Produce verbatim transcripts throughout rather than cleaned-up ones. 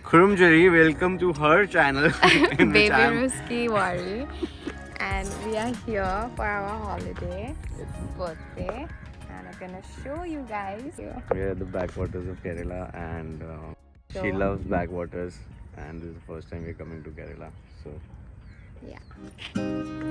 Khurumjari, welcome to her channel. In which Baby I'm- Ruski Wari. And we are here for our holiday. It's birthday. And I'm gonna show you guys. We're at the backwaters of Kerala, and uh, she So- loves backwaters, and this is the first time we're coming to Kerala. So Yeah.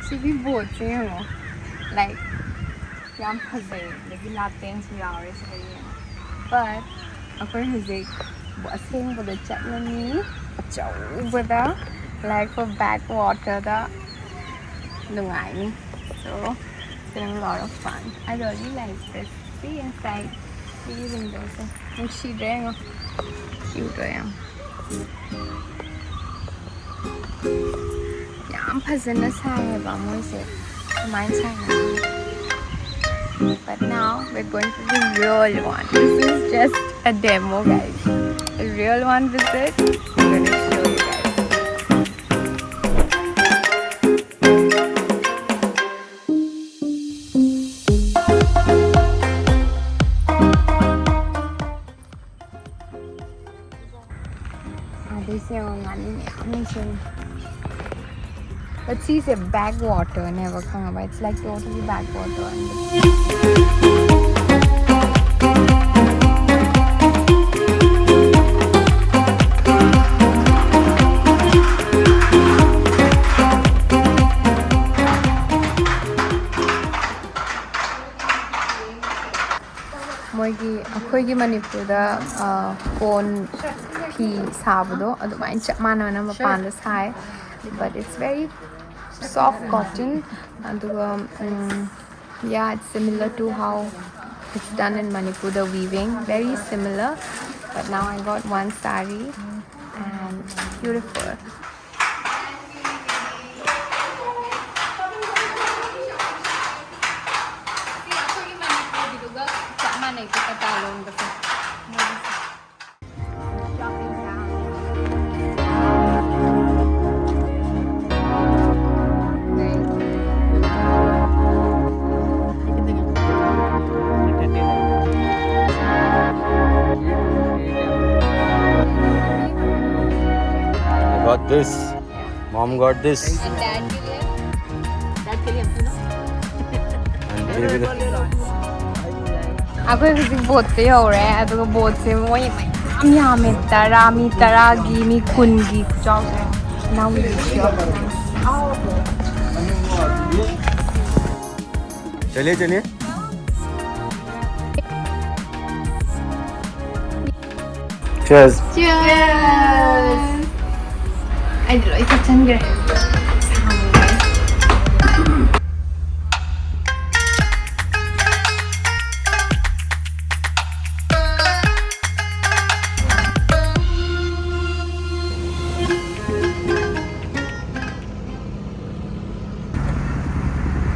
ꯁꯤꯒꯤ ꯕꯣꯠꯁꯦ ꯌꯦꯡꯉꯣ, like, ꯌꯥꯝ ꯐꯖꯩ꯫ ꯑꯗꯒꯤ ꯂꯥꯇꯦꯟꯁꯨ ꯌꯥꯎꯔꯦ ꯁꯤꯗ, ꯌꯦꯡꯉꯣ꯫ But ꯑꯩꯈꯣꯏ ꯍꯧꯖꯤꯛ ꯑꯁꯦꯡꯕꯗ ꯆꯠꯂꯅꯤ, ꯑꯆꯧꯕꯗ, like, for back waterꯗ꯫ ꯅꯨꯡꯉꯥꯏꯅꯤ꯫ So it's gonna be a lot of fun. I really like this. See inside. ꯁꯤꯒꯤ ꯋꯤꯟꯗꯣꯁꯦ ꯅꯨꯡꯁꯤꯗ꯭ꯔꯥ ꯌꯦꯡꯉꯣ꯫ Cute ꯑꯣꯏ ꯌꯥꯝ꯫ ꯌꯥꯝ ꯐꯖꯅ ꯁꯥꯏꯌꯦꯕ ꯃꯣꯏꯁꯦ꯫ ꯀꯃꯥꯏꯅ ꯁꯥꯏꯅꯣ? But now we're going to the real one. This is just a demo, guys. A real one visit. I'm gonna show you guys. ꯑꯗꯩꯁꯦ ꯌꯦꯡꯉꯣ, ꯉꯥꯅꯨ ꯃꯌꯥꯝ ꯂꯩꯁꯦ꯫ But ꯁꯤꯁꯦ back waterꯅꯦꯕ, ꯈꯪꯉꯕ? It's like totally back water. ꯃꯣꯏꯒꯤ, ꯑꯩꯈꯣꯏꯒꯤ ꯃꯅꯤꯄꯨꯔꯗ, ꯑ, ꯀꯣꯟ ꯐꯤ ꯁꯥꯕꯗꯣ ꯑꯗꯨꯃꯥꯏꯅ ꯆꯞ ꯃꯥꯟꯅꯅ ꯃꯄꯥꯟꯗ ꯁꯥꯏ, but it's very soft cotton. ꯑꯗꯨꯒ, ꯎꯝ, yeah, it's similar to how it's done in Manipur, the weaving, very similar. But now I got one sari and beautiful. ꯁꯤ ꯑꯩꯈꯣꯏꯒꯤ ꯃꯅꯤꯄꯨꯔꯒꯤꯗꯨꯒ ꯆꯞ ꯃꯥꯟꯅꯩꯀꯣ, ꯀꯇꯥ ꯂꯣꯟꯕꯁꯦ꯫ I got this. Mom got this. And dad के लिए? Dad के लिए अपनी ना? And ये भी दे. ꯑꯩꯈꯣꯏ ꯍꯧꯖꯤꯛ ꯕꯣꯠꯇ ꯌꯧꯔꯦ, ꯑꯗꯨꯒ ꯕꯣꯠꯁꯦ ꯃꯣꯏ ꯃꯌꯥꯝ ꯌꯥꯝꯃꯦ, ꯇꯔꯥ, ꯃꯤ ꯇꯔꯥꯒꯤ, ꯃꯤ ꯀꯨꯟꯒꯤ ꯈꯨꯆꯥꯎꯁꯦ꯫ ꯏꯅꯥꯎꯒꯤꯁꯨ ꯌꯥꯎꯔꯦ꯫ चलिए, चलिए. Cheers. Cheers. ꯑꯩꯗꯤ ꯂꯣꯏ ꯊꯛꯆꯟꯈ꯭ꯔꯦ꯫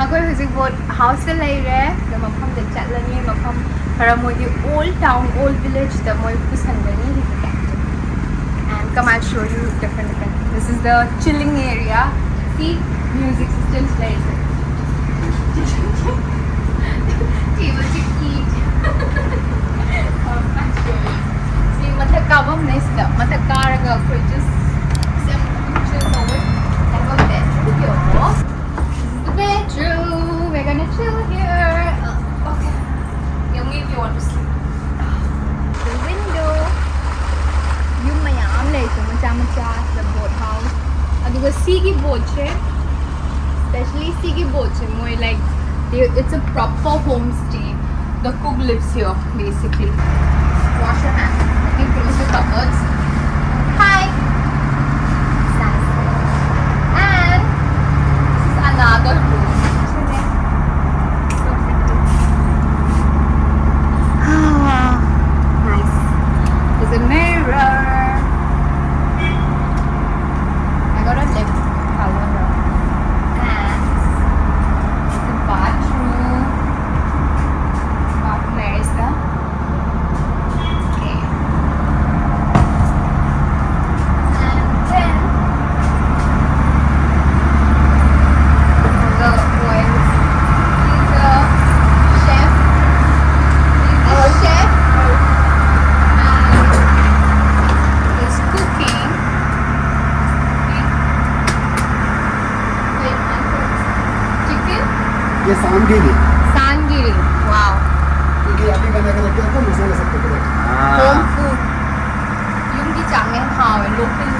ꯑꯩꯈꯣꯏ ꯍꯧꯖꯤꯛ ꯕꯣꯠ ꯍꯥꯎꯁꯇ ꯂꯩꯔꯦ꯫ ꯑꯗꯣ ꯃꯐꯝꯗ ꯆꯠꯂꯅꯤ꯫ ꯃꯐꯝ ꯈꯔ ꯃꯣꯏꯒꯤ old town, old villageꯇ ꯃꯣꯏ ꯄꯨꯁꯟꯒꯅꯤ ꯍꯧꯖꯤꯛ꯫ And come, I'll show you different, different. This is the chilling area. See, music system ꯂꯩꯔꯤꯁꯦ꯫ Table to eat. Come, I'll show you. ꯁꯤ ꯃꯊꯛ ꯀꯥꯐꯝꯅꯦ ꯁꯤꯗ꯫ ꯃꯊꯛ ꯀꯥꯔꯒ ꯑꯩꯈꯣꯏ just ꯁꯦꯝ chill ꯇꯧꯋꯦ꯫ Have a bedroom. This is the bedroom. We're gonna chill here. Uh, okay. Young, if you want to sleep. The window. ꯌꯨꯝ ꯃꯌꯥꯝ ꯂꯩꯀꯣ, ꯃꯆꯥ ꯃꯆꯥ, the boat house. ꯑꯗꯨꯒ ꯁꯤꯒꯤ ꯕꯣꯠꯁꯦ, especially ꯁꯤꯒꯤ ꯕꯣꯠꯁꯦ, ꯃꯣꯏ, like, they, it's a proper homestay. The cook lives here, basically. Wash your hands. Let me close the cupboards. Hi. Nice. And this is another room. So pretty. Ah, nice. There's a mirror. I got a lip color. And it's a bathroom. Bathroom, there is the ꯁꯥꯟꯒꯤꯔꯤ꯫ ꯁꯥꯟꯒꯤꯔꯤ꯫ Wow. ꯑꯗꯨꯒꯤ ꯑꯗꯨꯒꯤ ꯃꯅꯥꯛꯇ ꯂꯩꯕ ꯑꯩꯈꯣꯏ ꯃꯁꯥꯅ ꯁꯛꯄ ꯀꯗꯥꯏ? Home food. ꯌꯨꯝꯒꯤ ꯆꯥꯛꯅ ꯍꯦꯟꯅ ꯍꯥꯎꯋꯦ꯫ Local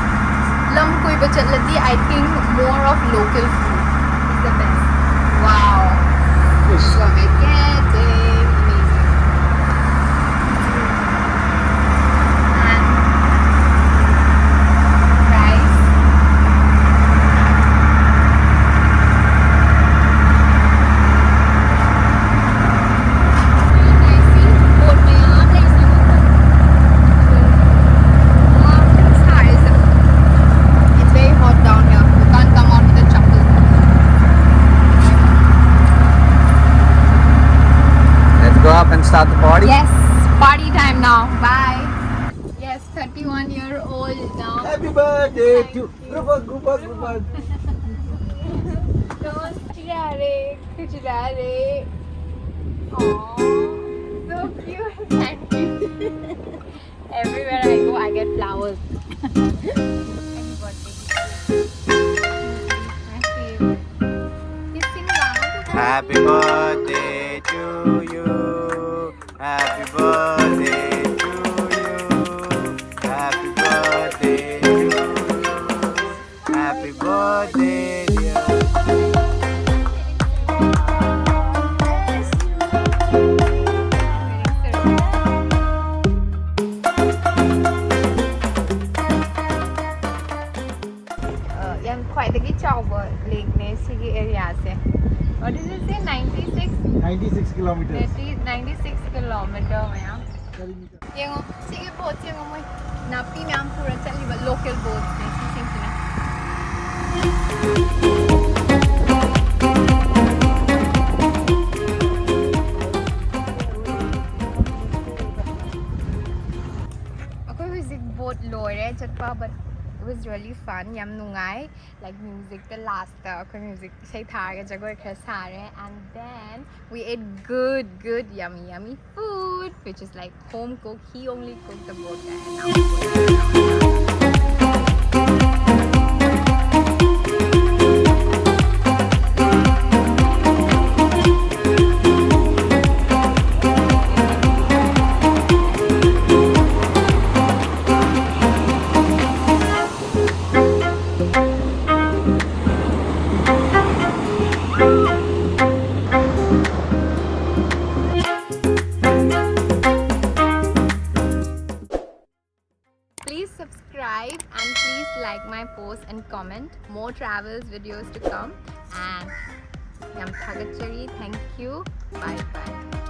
ꯂꯝ ꯀꯣꯏꯕ ꯆꯠꯂꯗꯤ, I think more of local food is the best. Wow. Fish. Amazing. And rice. It's very hot down here. You can't come out with a chappal. Let's go up and start the party. Yes, party time now. Bye. Yes, thirty-one year old now. Happy birthday to Rupa, Rupa, Rupa. Come on, Kuchilare. Aww, so cute. Thank you. Everywhere I go, I get flowers. Happy birthday. My favorite. Kissing. Happy birthday to you. Happy birthday to you. Happy birthday to you. Happy birthday, dear. ꯑ, ꯌꯥꯝ ꯈ꯭ꯋꯥꯏꯗꯒꯤ ꯆꯥꯎꯕ lakeꯅꯦ ꯁꯤꯒꯤ areaꯁꯦ꯫ What is it? Ninety six? Ninety six kilometers. Ninety, ninety six kilometer ꯃꯌꯥꯝ꯫ ꯀꯔꯤ meter? ꯌꯦꯡꯉꯣ, ꯁꯤꯒꯤ boatꯁꯦ ꯌꯦꯡꯉꯣ, ꯃꯣꯏ ꯅꯥꯄꯤ ꯃꯌꯥꯝ ꯄꯨꯔ ꯆꯠꯂꯤꯕ local boatꯅꯦ ꯁꯤꯁꯤꯡꯁꯤꯅ꯫ ꯑꯩꯈꯣꯏ ꯍꯧꯖꯤꯛ boat ꯂꯣꯏꯔꯦ ꯆꯠꯄ, but it was really fun. ꯌꯥꯝ ꯅꯨꯡꯉꯥꯏ꯫ Like, musicꯇ lastꯇ ꯑꯩꯈꯣꯏ music ꯏꯁꯩ ꯊꯥꯔꯒ ꯖꯒꯣꯏ ꯈꯔ ꯁꯥꯔꯦ, and then we ate good, good, yummy, yummy food, which is like home cook. He only cooked the boat guy. And now we're going to now. More travels videos to come. And ꯌꯥꯝ ꯊꯥꯒꯠꯆꯔꯤ. Thank you. Bye bye.